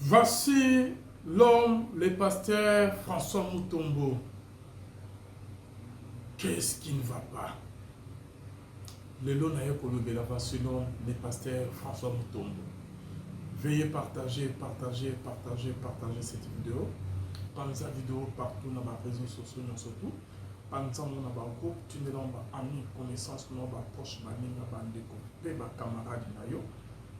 Voici l'homme, le pasteur François Mutombo. Qu'est-ce qui ne va pas? Lelo naye kolobela voici l'homme, le pasteur François Mutombo. Veuillez partager, partager, partager, partager cette vidéo. Panza vidéo partout dans ma réseaux sociaux surtout. Panza ngo na ba groupe, tindela ngo ba amis, connaissance na ba proche, baninga, bandeko, pe ba camarades na yo.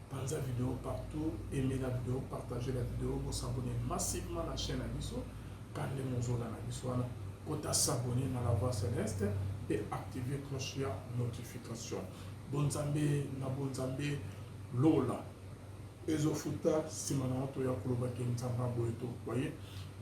Panza video partout, aimez la vidéo, partagez la vidéo, vous s'abonnez massivement na chaîne na biso, kande mozola na biso wana, kota s'abonner na la voix céleste et activer cloche ya notification. Bonzambe na bonzambe lola ezofuta nsima na yango toya koloba ke nzambe aboye to boye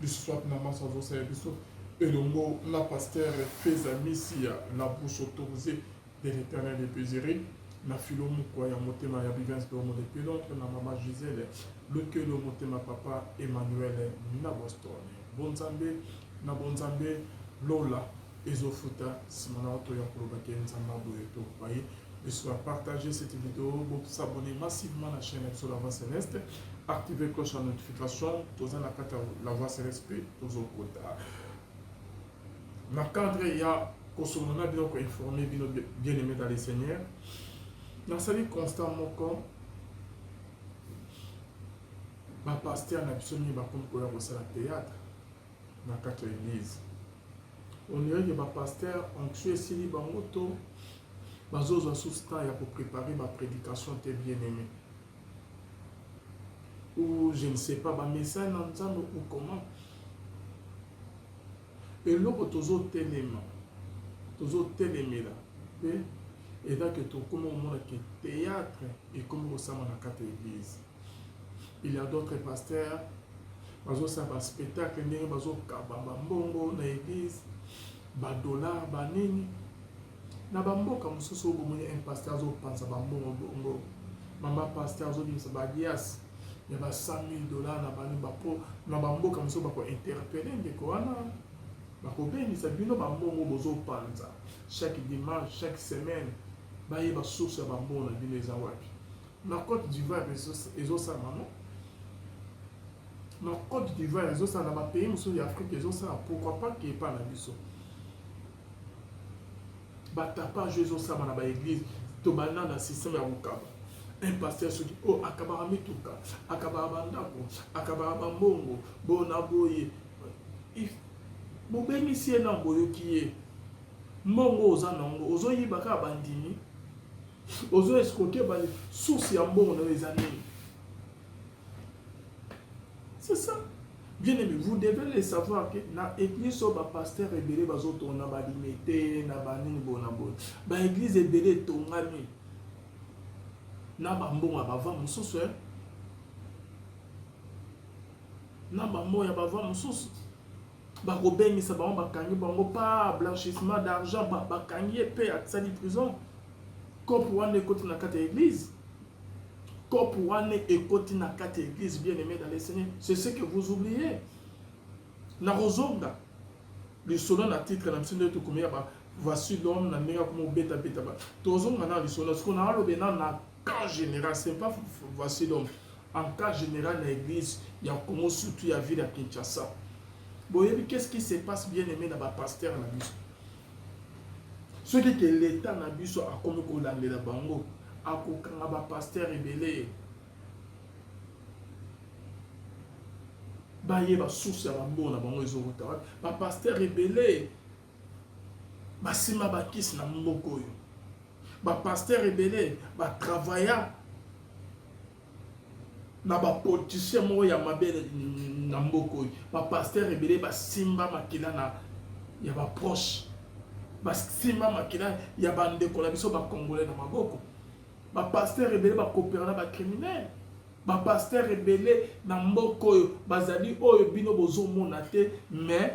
lisusu wapi na maso azosala biso elongo na pasteur Feza Misia la bouche autorisée de l'Eternel de Peseri, na Philo Mukwa ya motema ya Bivens Domo depuis Londres, na mama Gisèle Lokelo motema papa Emmanuel na Boston. Bonzambe na bonzambe lola ezofuta nsima na oto ya koloba ke nzambe aboye to baye biso partager cette vidéo, s'abonner massivement à la chaîne sur la voix céleste, activer cloche ya notification, toza na kati ya la voix céleste mpe tozokota na cadre ya kosolola na bino, koinforme bino, bien aimé dans le Seigneur. Nasali constat moko: bapasteur na biso mingi bakomi koya kosala théâtre na kati ya église. On dirait que bapasteur, onction esili bango to bazozwa susu temps ya kopréparer baprédication te, bien aimé, ou je ne sais pas, bamessage na Nzambe ou comment. Eloko tozotelema, tozotelemela mpe eza ke tokomi komona ke théâtre ekomi kosama na kati ya église. Il y a d'autres pasteurs bazosala baspectacle ndenge bazokaba bambongo na église, badollar, banini. Na bamboka mosusu oyo bomoni un pasteur azopanza bambongo bongo, mama pasteur azobimisa balias ya ba 100 000 $ na bani bapo, na bamboka mosusu bakointerpeller ndeko wana, bakobengisa bino bambongo bozopanza chaque dimanche, chaque semaine, bayeba source ya bambongo na bino eza wapi. Na Côte d'Ivoire ezosalama, no, na Côte d'Ivoire ezosala, na bapays mosusu ya Afrique ezosala. Pourquoi pas ke epa na biso batapage ezosalama na baéglise? Tobanda na système ya kokaba. Un pasteur soki oyo akabaka mituka, akabaka bandako, akabaka bambongo bona boye, bobengisi ye na boyoki ye mbongo oza nango, ozoyiba kaka bandimi, ozo escroquer bandi, source ya mbongo na yo eza nini? C'est ça, bien aimé, vous devez le savoir que na église oyo bapasteur ebele bazotonga balimete na banini boye na boye, baéglise ebele etongami na bambongo ya bava mosusu, na bambongo ya bava mosusu. Bakobengisa bango, bakangi bango pa blanchissement d'argent, bakangi ye mpe asali prison. Cope wana ekoti na kati ya église, cope wana ekoti na kati ya église. Bien aimé dans le Seigneur, c'est ce que vous oubliez. Nakozonga lisolo na titre na biso nde tokomi ya ba voici l'homme na ndenge akoma obetabeta. Tozonga na lisolo siko naalobe na cas général, c'est pas voici l'homme, en cas général na église ya Congo, surtout ya ville ya Kinshasa. Boyebi qu'est-ce qui se passe, bien aimé, na bapasteur na biso? Soki ke leta na biso akomi kolandela bango, akokanga bapasteur ebele, bayeba source ya bambongo na bango ezowuta wapi. Bapasteur ebele basima bakisi na mboka oyo, bapasteur ebele batravailla na bapoliticien moko ya mabe na mboka oyo, bapasteur ebele basimba makila na ya baproche, basimba makila ya bandeko na biso bacongolais na maboko, bapasteur ebele bakopera na bacriminel, bapasteur ebele na mboka oyo bazali oyo bino bozomona te, mais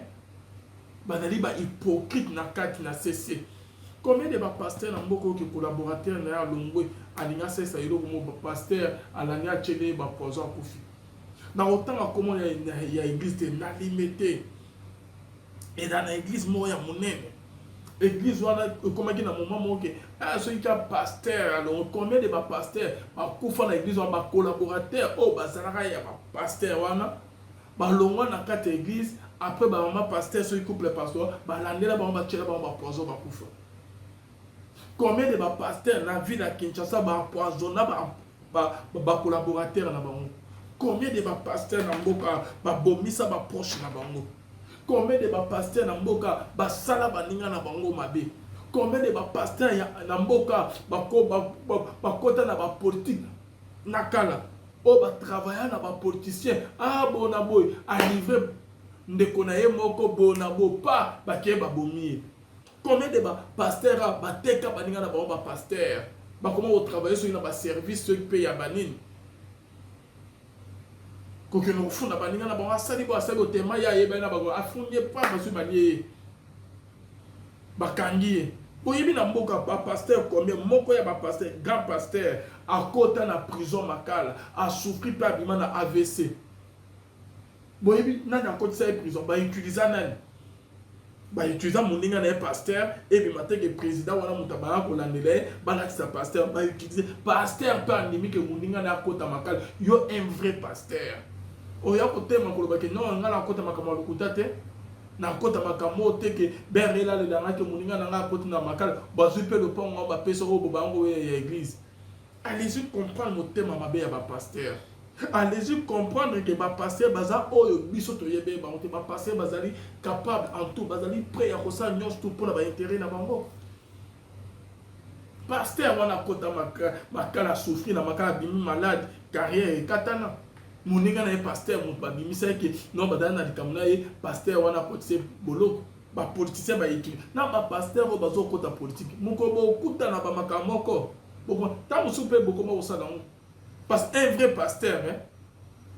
bazali bahypocrite na kati na cc. Combien de bapasteur na mboka oyo ke collaborateur na ye alongwe, alingi asalisa eloko moko, bapasteur alandi, atieli ye bapoison, akufi? Na kotanga kombo ya église te, nalime te, eza na église moko ya monene. Église wana ekomaki na moment moko ke ah, soki ka pasteur alongo, combien de bapasteur bakufa na église wana, bacollaborateur oyo bazalaka ya bapasteur wana balongwa na kati ya église. Après bamama pasteur, soki couple pasteur, balandela bango, batiela bango bapoison, bakufa. Combien de bapasteur na ville ya Kinshasa baempoisonna bacollaborateur na bango? Combien de bapasteur na mboka babomisa baproche na bango? Combien de bapasteur na mboka basala baninga na bango mabe? Combien de bapasteur na mboka bakota na bapolitique na kala, oyo batravailla na bapoliticien, ah, bona boye alivre ndeko na ye moko, bona bo pa bakeye babomi ye? Combien de bapasteur bateka baninga na bango? Bapasteur bakoma kotravaille soki na baservice, soki mpe ya banini, kokende kofunda baninga na bango, asali bo, asali otema, ye ayebani na bango, afundi ye pa, bazwi balie ye, bakangi ye. Boyebi na mboka bapasteur combien? Moko ya bapasteur, grand pasteur, akota na prison Makala, asouffri mpe abima na AVC. Boyebi nani akotisa ye prison? Bautiliza nani? Bautiliza moninga na ye pasteur. Ebima te ke président wana moto abaya kolandela ye, balakisa pasteur, bautilize pasteur mpe andimi ke moninga na ye akota Makala. Yo un vrai pasteur, oya kotema koloba ke non, ngai nakota makambo ya lokuta te, nakota makambo oyo te, ke bere elalelanga ke moninga na ngai akoti na Makala, bazwi mpe lopango yango, bapesa oyo bobango ya église. Allez-y comprendre motema mabe ya bapasteur. Allez-y comprendre ke bapasteur baza oyo biso toyebi bango te. Bapasteur bazali capable en tout, bazali prêt ya kosala nyonso tout mpona baintérêt na bango. Pasteur wana akota Makala, souffrir na Makala, abimi malade, carrière ekatana. Moninga na ye pasteur moto babimisa ye ke non, bazali na likambo na ye, pasteur wana akotisa boloko. Bapoliticien bayekili na bapasteur oyo bazokota politike. Mokolo bokutana bamakambo moko, ntango mosusu mpe bokoma kosala yango, parce que un vrai pasteur, hein,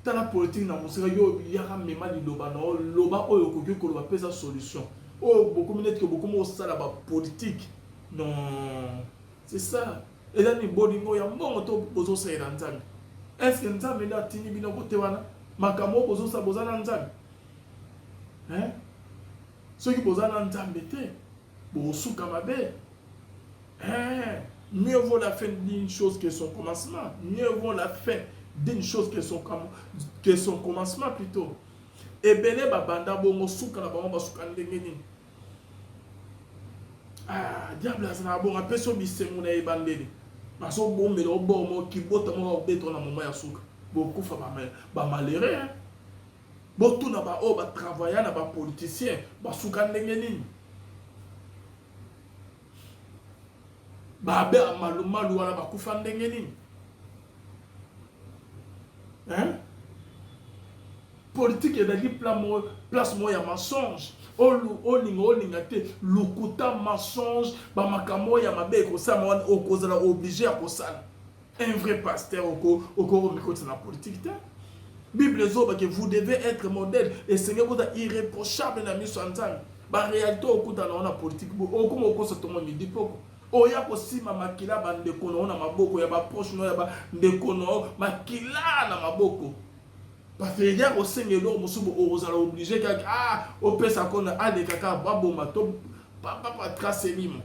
tala politique na mosika. Yo yaka, mema liloba na yo, loba oyo okoki koloba, pesa solution. Oyo bokomi neti ke bokomi kosala bapolitique, non, c'est ça. Eza nini? Bolingo ya mbongo to bozosalela Nzambe? Est ce que Nzambe nde atindi bino kote wana? Makambo oyo bozosala, boza na Nzambe, hein? Soki boza na Nzambe te, bokosuka mabe, hein? Mieux vaut la fin d'une chose que son commencement. Mieux vaut la fin d'une chose que son commencement plutôt. Ebele babanda bongo, suka na bango basuka ndenge nini? Ah, diable azalaka bongo, apesi yo bisengo na ebandeli, bazobombela obomo kibota moko, akobeta na moma ya suka, bokufa bamalheureux. Botuna baoyo batravailla na bapoliticien, basuka ndenge nini? Babe ya malumalu wana bakufa ndenge nini, hein? Politique ezali place moko ya mensonge. Olinga olinga te, lokuta, mensonge, bamakambo oyo ya mabe ekosala wana, okozala obligé ya kosala. Un vrai pasteur okokomikotisa na politique te. Bible ezoba ke vous devez être modèle, esenge koza irréprochable na miso ya Nzambe. Baréalité okutana wana politique, okoma okosa tongo midi poko, oya kosima makila bandeko na yo na maboko ya baproche no, ya bandeko na yo, makila na maboko, parce que eya kosenga eloko mosusu, okozala obligé kaka, ah, opesa kona aleka kaka, baboma to papa trace elimo.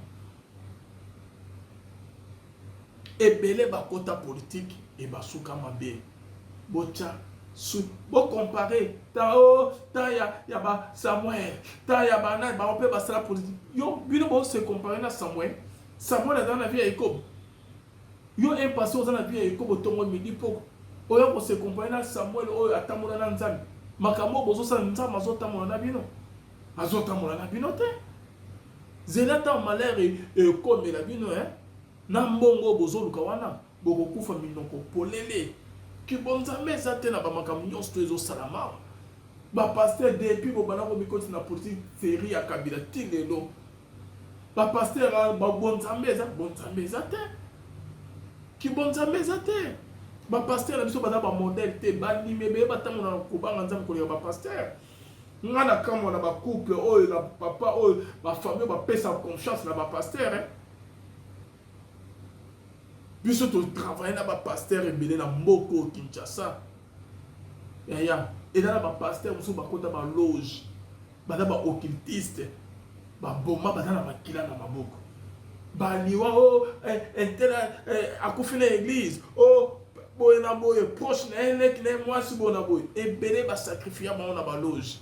Ebele bakota politike e basuka mabe. Botya su, bocompare ta o ta ya ba Samuel, ta ya banani, bango mpe basala politike. Yo, bino bose compare na Samuel? Samuel aza na vie ya ekobo. Yo un pasteur oza na vie ya ekobo ntongo midi poko, oya kose compare na Samuel oyo atambola na Nzambe? Makambo oyo bozosala, Nzambe azotambola na bino? Azotambola na bino te. Zela ntango malheur ekomela bino na mbongo oyo bozoluka wana, bokokufa minoko polele. Kibonzambe eza te na bamakambo nyonso to ezosalama. Bapasteur, depuis bobanda komikoti na politique série ya Kabila ti lelo, bapasteur, bonzambe eza, bonzambe eza te, kibonzambe eza te. Bapasteur na biso baza bamodèle te. Bandimi ebeye batambola na kobanga Nzambe koleka bapasteur. Nga na kamwa na bacouple oyo, na papa oyo, bafamille oyo bapesa confiance na bapasteur, eh? Biso totravaille na bapasteur ebele na mboka oyo Kinshasa. Yaya, eza na bapasteur mosusu bakota baloge, baza baoccultiste. Baboma baza na makila na maboko. Baliwa o oh, eh, intela eh, akufi na eglise o oh, boye na boye proche na ye leki na ye mwasi boye na boye ebele basakrifia bango na baloge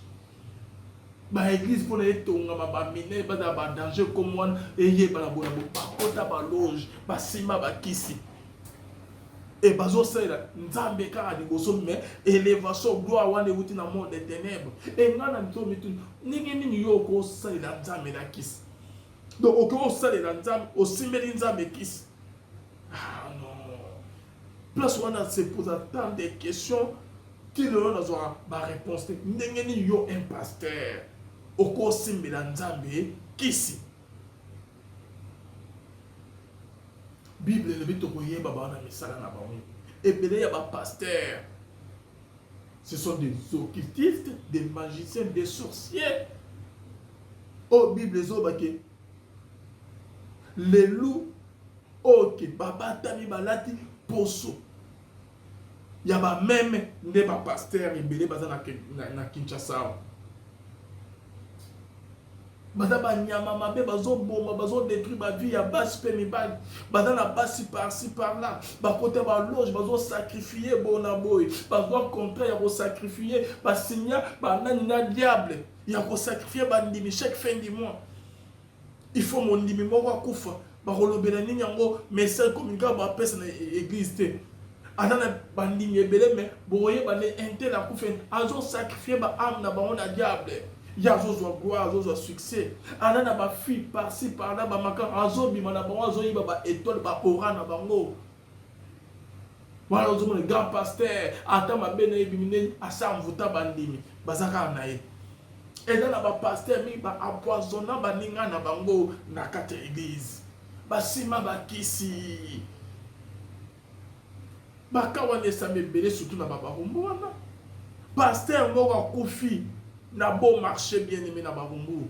baeglise mpona etongama bamine bazala badanger komo wana eyebana boye na boye bakota baloge basimba bakisi e bazosalela nzambe kaka liboso mais elevation gloire wana ewuti na monde de ténèbres e ngai na mito mituni ndenge nini yo okosalela nzambe na kisi donc okoki kosalela nzambe osimbeli nzambe kisi ah non place wana se pose tant de questions ti lelo nazwaka baréponse te ndenge nini yo un pasteur okosimbela nzambe kisi Bible elobi tokoyeba bango na misala na bango. Ebele ya ba pasteurs ce sont des occultistes, des magiciens, des sorciers. Oyo Bible ezoloba ke les loups oyo ke babatami balati poso ya ba meme nde ba pasteur ebele baza na, na, na Kinshasa awa baza banyama mabe bazoboma bazodetruire bavie ya basi mpe mibali baza na basi parci par là bakota baloge bazosakrifie bona boye bazwa contrat ya kosakrifie basinya banani na diable ya kosakrifie bandimi chaque fin du mois Il faut mondimi moko akufa bakolobela nini yango message communicant bapesa na église te aza na bandimi ebele me bokoyeba nde intel akufa azo sacrifier ba ame na bango na diable ye azozwa gloire azozwa succès aza na bafille parci par là bamaka azobima na bango azoyiba ba étoile ba aura na bango wana ozomona grand pasteur ata mabe na ye ebimi ndenge asa mvuta bandimi baza kaka na ye eza na bapasteur mingi ba empoisonna baninga na bango na kati ya eglise basima bakisi baka wana esami ebele surtout na babarumbu wana pasteur moko akufi na beau marché bien aimé na barumbu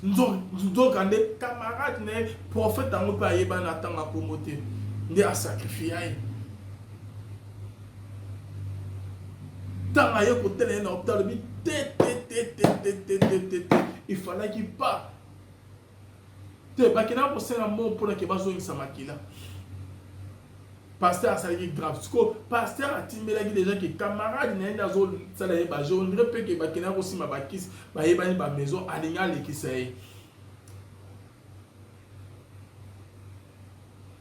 nzoka nde camarade na ye prophète yango mpe ayebani atanga nkombo te nde asakrifia ye ntango aye kotela ye na hôpital alobi te te te te te te te te te il fallaki pas te bakendaka kosenga mbongo mpona ke bazongisa makila Pasteur asalaki grave sikoyo pasteur atimbelaki deja ke camarade na ye nde azosala ye baje ondire mpe ke bakendaki kosimba bakisi bayebani ba maison alingi alekisa ye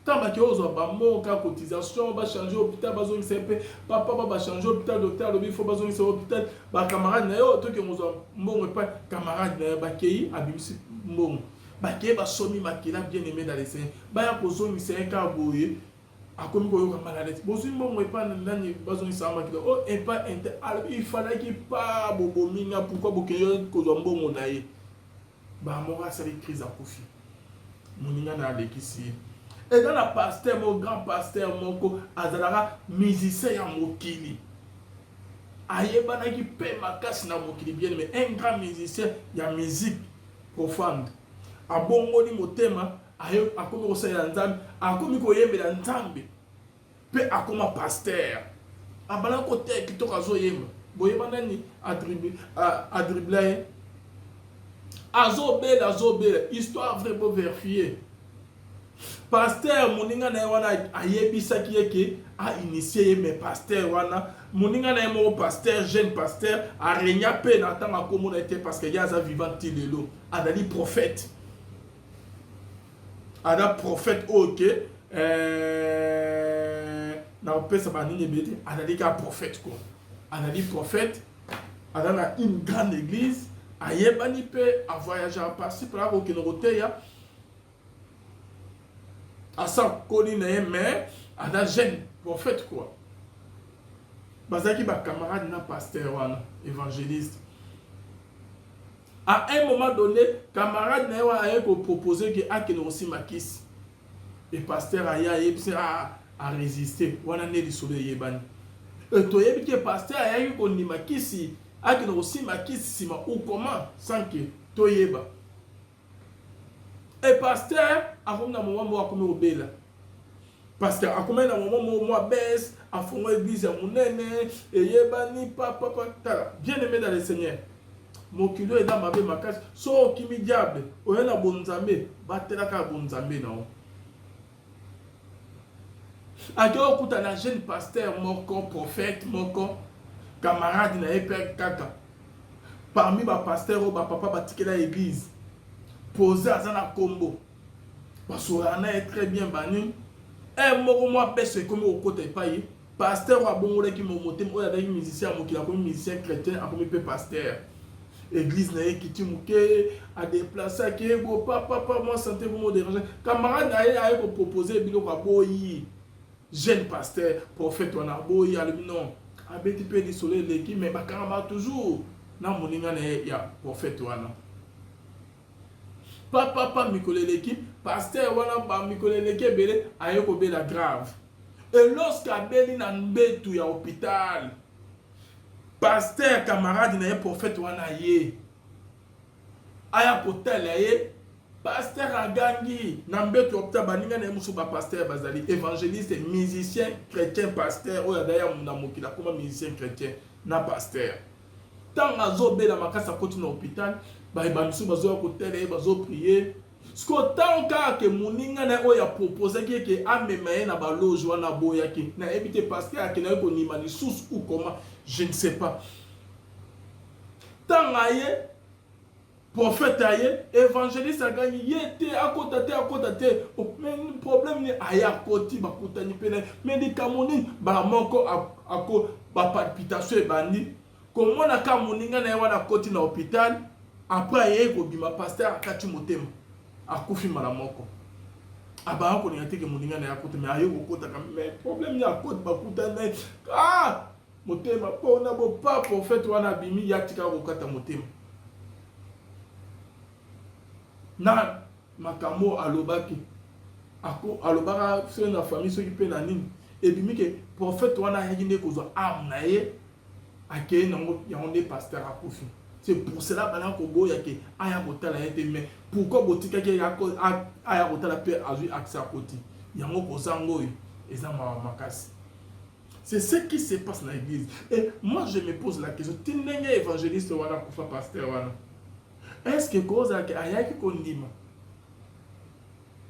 ntango bakei kozwa bambongo kaka cotisation bachange hôpital bazongisa ye mpe papa ba bachange hôpital docteur alobi fo bazongisa ye hôpital bacamarade na ye oyo tokende kozwa mbongo epai camarade na ye bakei abimisi mbongo Bakei basomi makila bien aime dans le Seigneur baya kozongisa ye kaka boye akomi koyoka mal à l'aise bozwi mbongo epa nani bazongisa makila o oh, epa inter alobi il fallaki pa bobomi nga pourquoi bokende kozwa mbongo na ye bamoko asali crise akufi moninga na alekisi ye eza na pasteur moko grand pasteur moko azalaka musicien ya mokili ayebanaki mpe makasi na mokili bien mais un grand musicien ya musique Profande. Abongoli motema, aye akomi kosalela Nzambe, akomi koyembela Nzambe pe akoma pasteur. Abanda koteya kitoko azoyemba. Boyeba nani adribla ye? Azobela azobela, histoire vraie bo verifier. Pasteur moninga na ye wana ayebisaki ye ke a initie ye mais pasteur wana moninga na ye moko pasteur jeune pasteur arenia mpe na ntanga nkombo na ye te parce que ye aza vivant ti lelo azali prophète aza prophète oyo ke euh, nakopesa banini ebele te azali kaka prophète ko azali prophète aza na une grande église ayebani mpe avoyageaka parci par akokende koteya asa koli na ye mais aza jeune prophète quoi bazalaki ba camarade na pasteur wana évangéliste à un moment donné camarade na ye wana aye kopropose ke akende kosimba kisi e pasteur aye ayebisi a aresiste wana nde lisolo eyebani e toyebi ke pasteur ayaki kondima kisi akende kosimba kisi nsima ou comment sans ke toyeba Et pasteur akomi na moment moko akomi kobela parce que akomaki na moment moko mwa baisse afongo église ya monene eyebani papa pa tala bien aimé dans le Seigneur. Mokili oyo eza mabe makasi. Soki okimi diable, oye na bonzambe, batela kaka bonzambe na yo. Ake okuta na jeune pasteur moko, prophète moko, camarade na ye mpe kaka parmi ba pasteur oyo ba papa batikela église. Pose aza na kombo. Basolana na ye très bien bani. Eh moko mwa beso ekomi kokota epai pasteur oyo abongolaki motema, oyo azalaki musicien ya mokili akomi musicien chrétien, akomi mpe pasteur. Église na ye ekiti moke, adeplasaki ye bo papa papa mwa santé komo déranger. Camarade na ye aye kopropose biloko, aboyi. Jeune pasteur prophète wana aboyi, alobi non, abeti mpe lisolo eleki, mais bakangama toujours na moninga na ye ya prophète wana. Papa pa mikolo eleki, pasteur wana ba mikolo eleki ebele, aye kobela grave. Et lorsque abeli na mbetu ya hôpital, pasteur camarade na ye prophète wana ye aya kotala ye. Pasteur agangi na mbetu ya hôpital, baninga na ye mosusu ba pasteur bazali évangéliste, musicien chrétien, pasteur oyo azali na mokili akoma musicien chrétien na pasteur. Ntango azobela makasi, akoti na hôpital, bayeba misusu bazoya kotala ye, bazoprier. Sikoyo ntango kaka ke moninga na ye oyo aproposaki ye ke amema ye na baloge wana aboyaki, nayebi te pasteur akendaki kondima lisusu ou comment, je ne sais pas. Ntango aye, prophète aye, évangéliste agangi ye te, akota te, akota te. Mais problème ni aye akoti, bakutani mpe na ye, mais likambo nini? Mbala moko ako bapalpitation ebandi komona kaka moninga na ye wana akoti na hôpital. Après aye kobima, pasteur akati motema, akufi mbala moko. Abanga kolinga te ke moninga na ye akota, mais aye kokotaka, mais problème ni akoti, bakutani na ye, ah, motema mpona bopa prophète wana abimi, ye atikaka kokata motema na makambo alobaki. Alobaka soki na famille, soki mpe na nini, ebimi ke prophète wana ayaki nde kozwa âme na ye, akei nango, yango nde pasteur akufi. C'est pour cela bana koboya ke aya kotala ye te. Mais pourquoi botikaki aya kotala mpe azwi accès, akoti yango? Kozanga oyo eza mawa makasi. C'est ce qui se passe dans l'église. Et moi, je me pose la question, ti ndenge évangéliste wana kufa, pasteur wana, est-ce que kozalaki ayaki kondima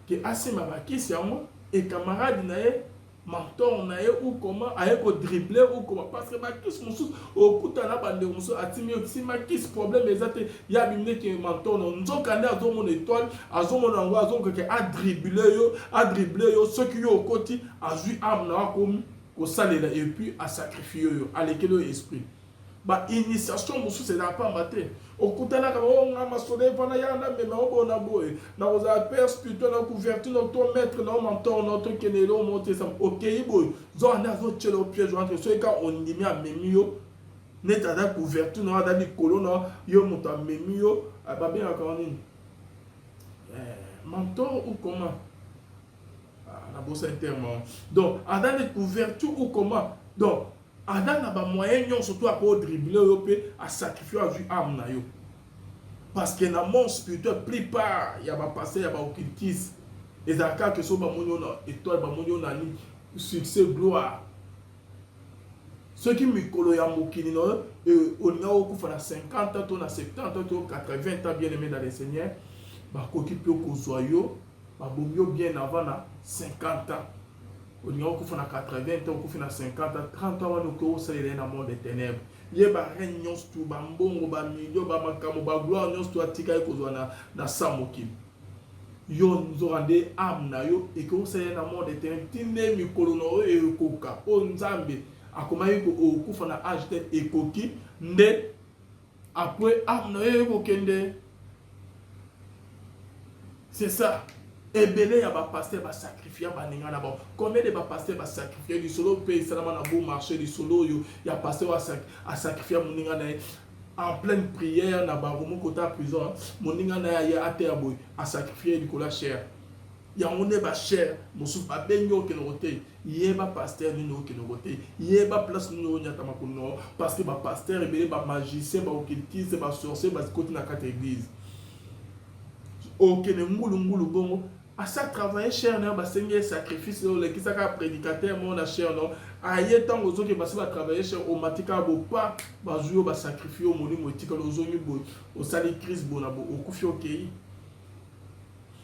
ke asimba bakisi yango e camarade na ye, mentor na ye, ou comment aye kodribler ou comment? Parce que bakisi mosusu okutana bandeko mosusu, atimi yo nsima kisi, problème eza te, ye abimi neti mentor na nzoka nde azomona étoile, azomona yango, azokeke adribler yo, adribler yo. Soki yo okoti, azwi âme na yo, akomi kosalela et puis asacrifie yo, alekeli yo esprit. Bainitiation mosusu ezala pamba te. Okutanaka o nga masolo evanda ya na mema obona boye, nakozala père spirituel na couverture na to maître na mentor na tokende eloko moko te. Okei boye, zoka nde azotiela yo piège wana te. Soki kaka ondimi, amemi yo neti aza couverture na yo, aza likolo na yo, moto amemi yo, babengaka yo nini, mentor ou comment, nabosani terme. Donc aza nde couverture ou comment, donc aza na bamoyen nyonso to akodribler yo mpe asacrifie, azwi âme na yo. Parce que na monde spirituel, plupart ya bapasteur ya baoccultiste ezalaka kaka so bamoni yo na étoile, bamoni yo na nini, succès, gloire. Soki mikolo ya mokili na yo olinga okufa na 50 ans to na 70 ans to 80 ans, bien aimé dans le Seigneur, bakoki mpe kozwa yo, babomi yo bien avant na 50 ans. Olinga okufa na 80 ans, okufi na 50 ans, 30 ans wana okoki osalela ye na monde de ténèbre. Ye barègne nyonso tu, bambongo, bamilio, bamakambo, bagloire nyonso tu atika ye kozwa na sa mokili yo, nzoka nde âme na yo ekoki kosalela na monde de ténèbre ti nde mikolo na oyo ekoka, oyo Nzambe akomaki okufa na âge te ekoki nde après âme na yo ekokende. C'est ça. Ebele ya bapasteur basacrifia baninga na bango. Combien de bapasteur basacrifie? Lisolo mpe esalama na beau marché, lisolo oyo ya pasteur asacrifia moninga na ye en pleine prière na bango kota prison. Moninga na ye aye ateya boye, asacrifie likolo ya chaire. Yango nde bachaire mosusu babengi okende kote. Yeba pasteur nini okende kote, yeba place nini onyata makolo na yo, parce que bapasteur ebele, bamagicien, baoccultiste, basorcier bakoti na kati ya église. Okende ngulungulu bongo, asa travailler chaire na yo, basengi ye sacrifice, olekisaka prédicateur moko na chaire no. Aye ntango ozoke basi ba travailler cher, omati kaka bo pa bazwi yo ba sacrifier yo, molimo etikali, ozongi boye, osali crise boye na boye, okufi okei.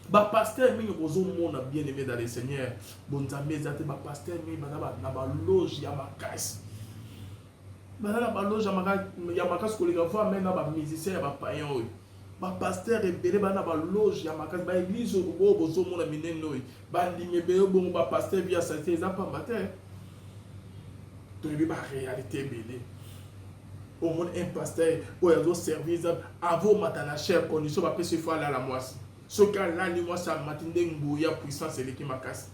Ba pasteur mingi bozomona bien aimé dans le Seigneur, bonzambe eza te. Ba pasteur mingi baza na ba loge ya makasi, baza na ba loge ya makasi koleka voire même na ba musicien ya ba païen oyo. Ba pasteur ebele baza na ba loge ya makasi, ba église oyo bozomona minene oyo, bandimi ebele bongo ba pasteur via sate eza pamba te. Toyebi ba réalité ebele. Omoni un pasteur oyo azoservir Nzambe, avant omata na chair, condition bapesi, fo alala mwasi. Soki alali mwasi, amati nde nguya, puissance eleki makasi.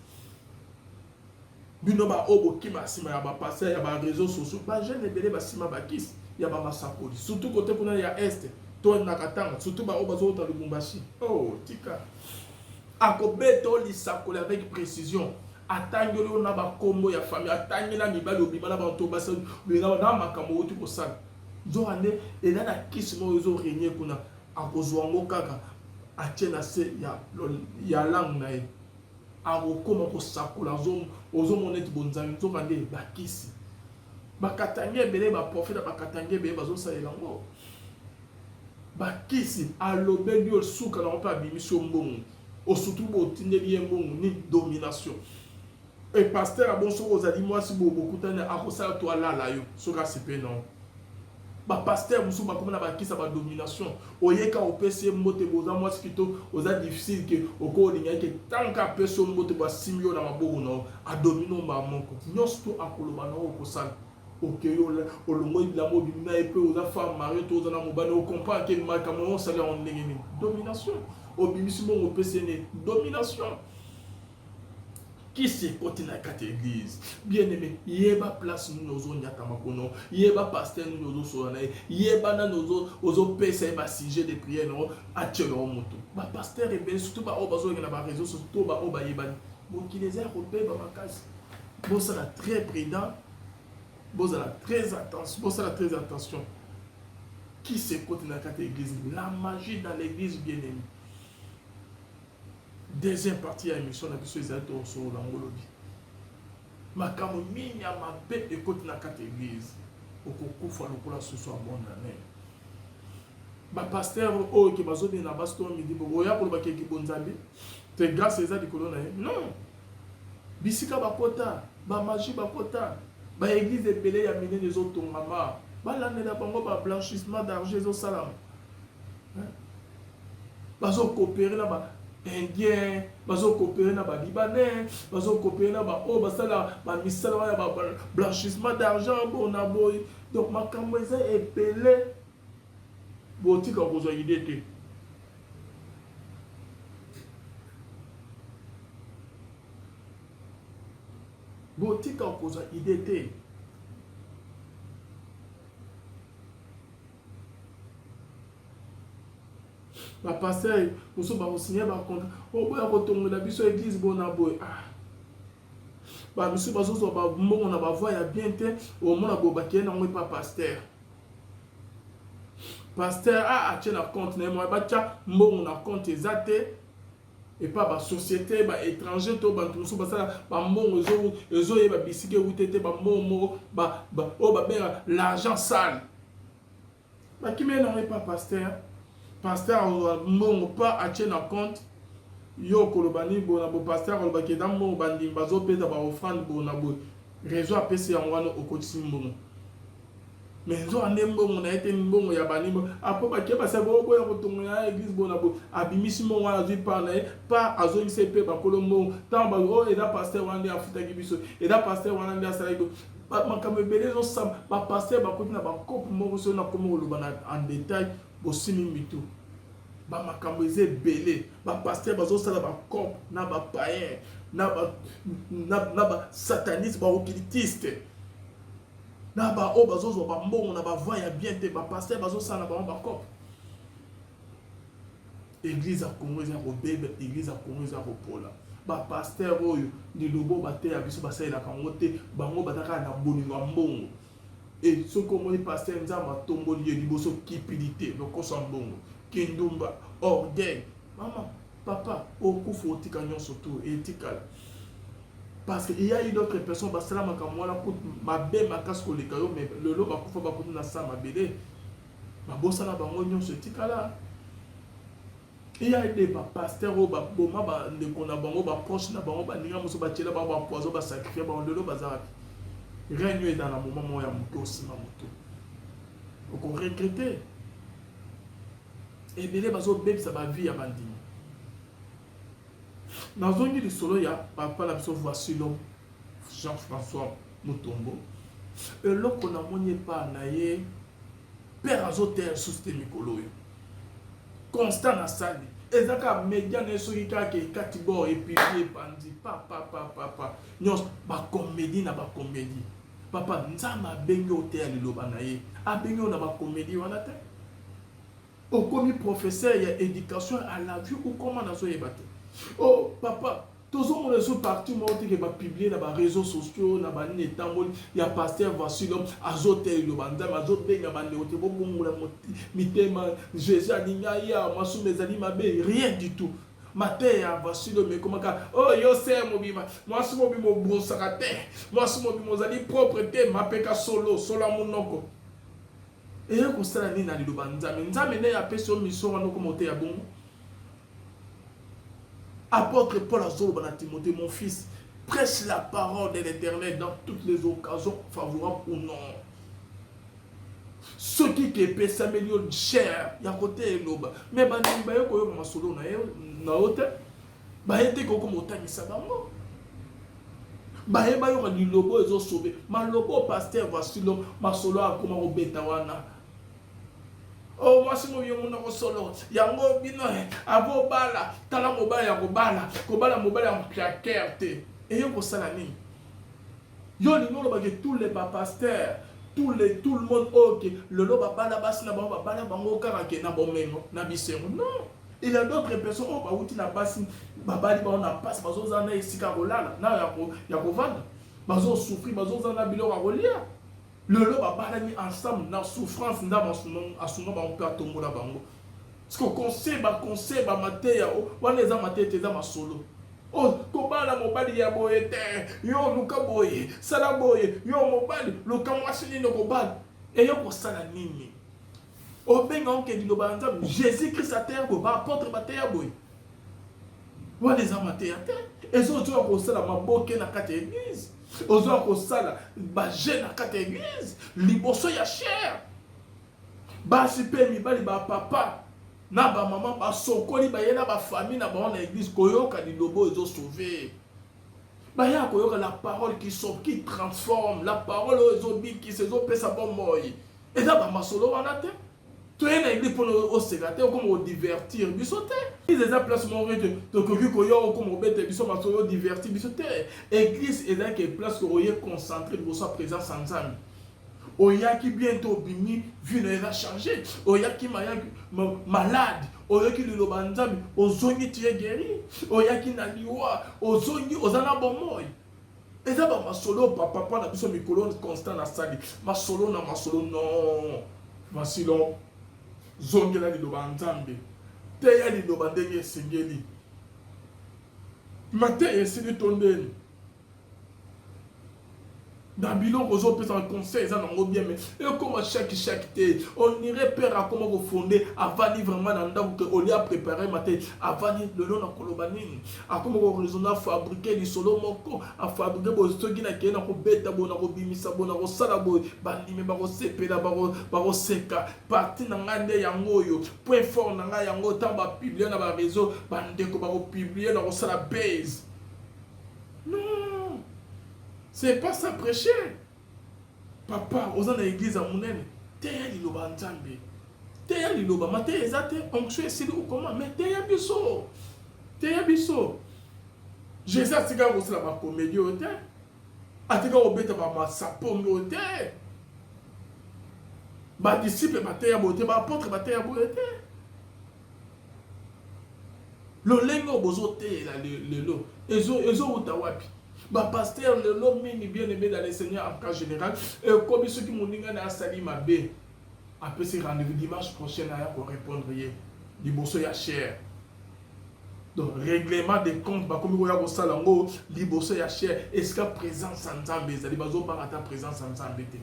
Bino baoyo bokima nsima ya bapasteur ya baréseau sociaux, bajeune ebele basima bakisi ya bamasakoli, surtout kote kuna ya Est to na Katanga, surtout baoyo bazokota Lubumbashi. Oh, tika akobeta o lisakoli avec précision, atangeli oyo na bakombo ya famille, atangi na mibali obima na bato basi na makambo outi kosala. Nzoka nde eza na kisi moko ezorenye kuna, akozwa yango kaka atie na se ya langue na ye, akokoma kosakola, ozomona eti bonzambe, nzoka nde bakisi. Bakatangi ebele, baprofeta bakatangi ebele bazosalela yango bakisi. Alobeli yo suka nango mpe abimisi yo mbongo, osurtout botindeli ye mbongo ni domination. E pasteur abon, soki ozali mwasi boye bokutani, akosala to alala yo soki asipe nango. Bapasteur mosusu bakomi na bakisa badomination. Oyeka, opesi ye mbote, boza mwasi kitoko, oza difficile ke oko olinga ye ke tanka apesi yo mbote, basimbi yo na maboko na yo, adomine yo mbala moko. Nyonso to akoloba na yo okosala. Okei, olongoli bilamba, obimi na ye mpe oza femme mariée to oza na mobali, ocomprendre ke makambo yango osali yango ndenge nini. Domination. Obimisi mbongo, opesi ye nini? Domination. Kisi ekoti na kati ya église. Bien aimé, yeba place nini ozonyata makono, yeba pasteur nini ozosola na ye, yeba nani ozopesa ye basujet de prière nango, atiela yo moto. Bapasteur ebele, surtout baoyo bazoleka na baréseau sociaux to baoyo bayebani, mokili eza ya kobeba makasi. Bosala très prudent, bozala très attention, bosala très attention. Kisi ekoti na kati ya église, la magie dans l'église. Bien aimé, deuxième partie ya émission na biso ezali tosolola yango lobi. Makambo mingi ya mabe ekoti na kati ya église. Okokufa lokola susu ya bonne année. Bapasteur oyo ke bazobina basi to midi, oya koloba keki bonzambe te, grâce eza likolo na ye, non. Bisika bakota bamagie, bakota baéglise ebele ya minene ezotongama, balandela bango, bablanchissement d'argent ezosalama, bazokopere na ba indien, bazokopere na balibanais, bazokopere na baoyo basala bamisala wana ya blanchissement d'argent bona boye. Donc makambo eza ebele, botika kozwa idée te. Botika kozwa idée te. Bapasteur mosusu bakosigne bacontrat, oboya kotongela biso église bona boye. Ah, bamisusu bazozwa bambongo na bavoi ya bien te. Omona boye, bakei nango epa pasteur. Pasteur a atie na compte na ye, moya batya mbongo na compte eza te. Epa basociété baétranger to bato mosusu basala bambongo, ezoyeba bisika ewute te, bambongo moko oyo babengaka l'argent sale, bakimi ye nango epa pasteur. Pasteur azwa mbongo pa atie na compte. Yo okoloba nini boye na bo? Pasteur alobaki eza mbongo bandimi bazopesa baoffrande boye na boye, réseau apesi yango wana, okotisi mbongo, mais nzoka nde mbongo na ye te, mbongo ya banimbo. Apo bakie basala boboya kotongola ya église boye na boye, abimisi mbongo wana, azwi part na ye, pa azongisi mpe bakolo mbongo. Ntango oyo eza pasteur wana nde afutaki biso, eza pasteur wana nde asalaki makambo ebele ezosala. Bapasteur bakoti na bakope moko, soki nakomi koloba na en détail, bosimi mitu. Bamakambo eza ebele. Bapasteur bazosala bacope na bapayen, na basataniste, baoccultiste, na baoyo bazozwa bambongo na bavoi ya bien te. Bapasteur bazosala na bango bacope. Église ya Congo eza kobeba, église ya Congo eza kopola. Bapasteur oyo lilobo bateya biso basalelaka yango te, bango baza kaka na bolingo ya mbongo. E soki omoni pasteur Nzambe atomboli ye, liboso cupidité, lokoso ya mbongo, kindumba, orgueil. Mama, papa, okufa otika nyonso tu etikala. Parce que il y a eu d'autres personnes basala makambo wana kutu mabe makasi koleka yo, mais lelo bakufa bakuti na sa mabele. Babosana bango nyonso etikala. Il y a des ba pasteurs oyo baboma bandeko na bango, ba proche na bango, baninga mosusu batiela bango ba poison, ba sacrifier bango, lelo baza wapi? Règne eza na moment moko ya moke osima moto. Oko regretter. Ebele bazobebisa ba vie ya bandimi. Nazongi lisolo ya papa na biso voici l'homme Jean-François Mutombo. Eloko namoni epa na ye père azoteya lisusu te mikolo oyo. Constant na sali eza kaka media na ye soki kaka ekati bord epublie epandi pa pa pa pa pa nyonso bakomedi na bakomedi. Papa Nzambe abengi oteya liloba na ye, abengi yo na bakomedi wana te. Okomi professeur ya education à la vie ou comment nazoyeba te. Oh papa, tozomona ezo parti moko te ke ba publier na ba réseaux sociaux na ba nini etamboli ya pasteur voici l'homme azoteya liloba Nzambe, azobenga bandeko te bobongola mitema, Jésus alingi aya, masumu ezali mabe, rien du tout. Mateya ya voici l'homme ekomaka oh yo ser mobima, mwasi mobima obrosaka te, mwasi mobima ozali propre te, mapeka solo solo ya monoko. Eye kosala nini na liloba Nzambe? Nzambe nde apesi yo mission wana okoma oteya bongo? Apôtre Paul azoloba na Timothée, mon fils, prêche la parole de l'Éternel dans toutes les occasions favorables ou non. Soki ke epesameli yo cher ya koteya eloba, mais bandimi baye koyoka masolo na yo na yo te, baye te kokoma otangisa bango. Baye bayoka liloba oyo ezosobe maloba oyo pasteur voici l'homme masolo akoma kobeta wana. Oh mwasi moyo monoko solo yango bino eh, avo bala tala mobali ya kobala kobala mobali ya mpiaker te eye kosala nini? Yo olingi oloba ke tous les ba pasteurs tous les tout le monde oyo ke lelo babala basi na bango babala bango kaka ke na bomengo na bisengo non. Il y a d'autres personnes oyo bawuti na basi babali bango na pasi bazozala na esika ya kolala na ya kovanda bazo souffrir bazozala na biloko ya kolia. Lelo babalani ensemble na souffrance Nzambe asunga bango mpe atombola bango. Siko conseil ba conseil ba mateya wana eza mateya te eza masolo. Oh, kobala mobali ya boye te, yo luka boye, sala boye, yo mobali luka mwasi nini okobala. Eyo kosala nini? Obenga oke liloba ya Nzambe, Jésus Christ ateya boye, ba apôtre bateya boye. Wana eza mateya te, ezozoya kosala maboke na kati ya eglise, ozoya kosala ba jeu na kati ya eglise liboso ya chair. Basi mpe mibali ba papa na ba mama basokoli baye na ba famille na bango na eglise koyoka liloba oyo ezo sauver. Baya koyoka la parole qui sauve, qui transforme, la parole oyo ezobikisa, ezopesa bomoi. Eza ba masolo wana te. Toye na eglise pona oseka te, okoma kodivertir biso te. Eglise eza place moko ete tokoki koya okoma kobeta biso masolo odivertir biso te. Eglise ezalaki place oye concentre liboso ya présence ya Nzambe. Oyaki bien te obimi vie na eza change. Oyaki mayaki malade, oyoki liloba ya Nzambe, ozongi tu es guéri. Oyaki na liwa, ozongi oza na bomoi. Eza ba masolo pa papa na biso mikolo constant na sali masolo na masolo non. Voici l'homme zongela liloba ya Nzambe, teya liloba ndenge esengeli. Mateya esili to ndeni? Na biloko ozopesa conseil eza nango bien mais ekoma chaque chaque te on dirait père akoma kofonde avandi vraiment na ndako ke olie aprepare mate avandi lelo na koloba nini akoma koraisonne afabrike lisolo moko afabrike boye soki nakei na kobeta boye na kobimisa boye na kosala boye bandimi bakosepela bakoseka parti na ngai nde yango oyo point fort na ngai yango ntango bapublie na bareseau bandeko bakopublie na kosala base. Non, c'est pas ça prêcher. Papa, oza na église ya monene, teya liloba ya Nzambe. Teya liloba, mateya eza te, onction esili ou comment, mais teya biso. Teya biso. Jésus atika kosala ba comédie oyo te. Atika kobeta ba masapongi oyo te. Ba disciples bateya boye te, ba apôtres bateya boye te. Lolenge oyo bozoteyela lelo ezowuta wapi? Ba pasteur lelo mingi bien aimé dans le Seigneur en cas général ekomi soki moninga na asali mabe apesi rendez-vous dimanche prochain aya ko répondre ye liboso ya chair. Donc règlement de compte bakomi koya kosala yango liboso ya chaire esika présence ya Nzambe ezali, bazobanga ata présence ya Nzambe te.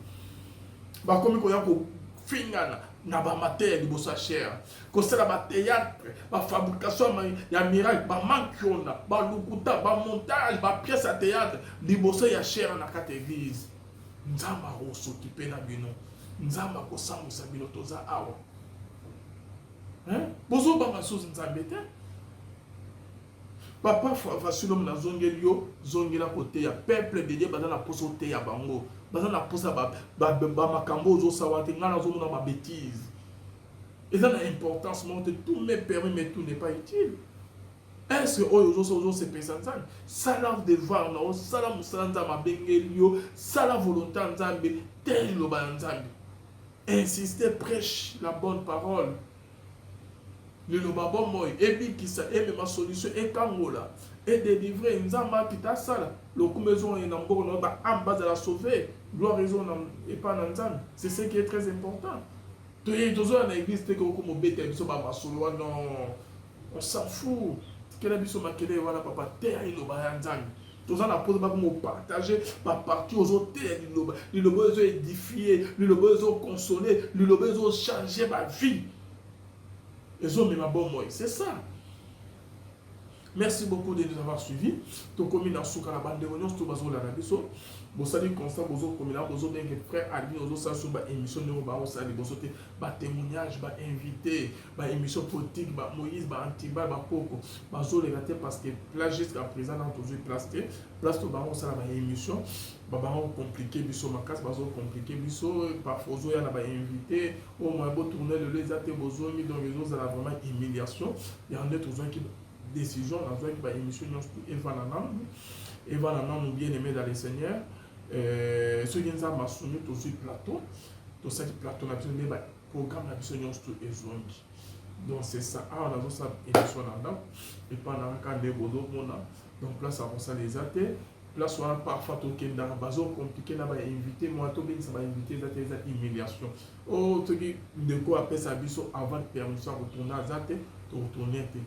Bakomi koya kofingana na bamateya liboso ya chaire, kosala bathéâtre, bafabrication ya miracle, bamankiona, balukuta, bamontage, bapièce ya théâtre liboso ya chaire na kati ya église. Nzambe akosokipe na bino, Nzambe akosambwisa bino. Toza awa, bozobanga susu Nzambe te. Papa Fasilom, nazongeli yo, zongela koteya peuple de Dieu. Baza na mposa oteya bango, baza na mposa bamakambo ozosala te. Ngai nazomona babêtise eza na importance moko te. Tout m'est permis, mais tout n'est pas utile. Est ce que oyo ozosepelisa Nzambe? Sala devoir na yo, sala mosala Nzambe abengeli yo, sala volonté ya Nzambe te, liloba ya Nzambe. Insiste, prêche la bonne parole, liloba bomoi, ebikisa, emema solution, ekangola, edélivre. Nzambe akita, asala lokumu ezonga na mboka na baâme, bazala sauvé, gloire ezonga epai na Nzambe. C'est ce qui est très important. Toye tozoya na église te kokoma obeta biso bamasolo wana, on s'en fout. Tikela biso makelele wana, papa. Teya liloba ya Nzambe. Toza na mposa bakoma opartage bapartie ozoteya liloba, liloba oyo ezoédifie, liloba oyo ezoconsole, liloba oyo ezochange bavie, ezomema bomoi. C'est ça. Merci beaucoup de nous avoir suivis. Tokomi na suka na bandeko nyonso to bazolanda biso. Bosali constat, bozokomela, bozobenge frère Alvin, ozosala so baémission ndenge baosala liboso te, batémoignage, bainvité, baémission politique, bamoïse, baantiba, bakoko bazoleka te, parce que place jusqu'à présent nano tozwi place te. Place to bango kosala baémission, babango compliqué biso makasi, bazocompliqué biso. Parfois ozoya na bainvité oyo moya botourne lelo eza te, bozongi. Donc ezozala vraiment humiliation. Yango nde tozwaki décision, nazwaki baémission nyonso evanda nanu, evanda nanu. Bien aimé dans le Seigneur, soki Nzambe asuni, tozwi plateau, tosali plateau na biso nde baprogramme na biso nyonso to ezongi. Donc c'est ça. Awa nazosala émission na ndako epa na kaka nde bozomona. Donc place ya kosala eza te. Place wana parfois tokendaka, bazocompliqué na bainvité. Mwa tobengisa bainvité eza te, eza humiliation. Oyo soki ndeko apesa biso avant permission ya kotourne aza te, tokotourne te.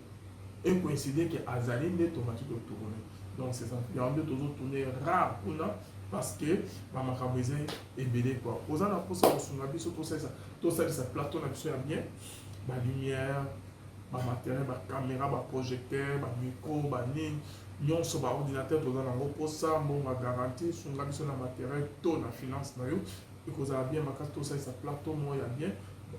Ecoïncide ke azali nde tomati totourne. Donc c'est ça, yango nde tozotourne rare kuna, parce que bamakambo eza ebele quoi. Oza na mposa kosunga biso, tosalisa plateau na biso ya bien, balumière, bamatériel, bacaméra, baprojecteur, bamicro, banini nyonso, baordinateur. Toza nango mposa mbongo ya garantie. Sunga biso na matériel to na finance na yo, ekozala bien makasi. Tosalisa plateau moko ya bien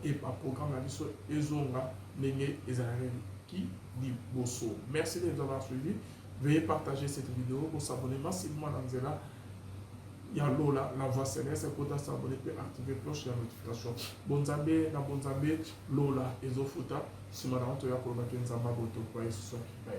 e baprogramme na biso ezonga ndenge ezalaki liboso. Merci de nous avoir suivi. Veuillez partager cette vidéo pour s'abonner massivement na nzela ya Lola, la voix céleste. Ekota s'abonner mpe activer cloche ya notification. Bonzambe na bonzambe, Lola ezofuta. Nsima na ngo toya kolobaki Nzambe abotokwa Yesu soki bai.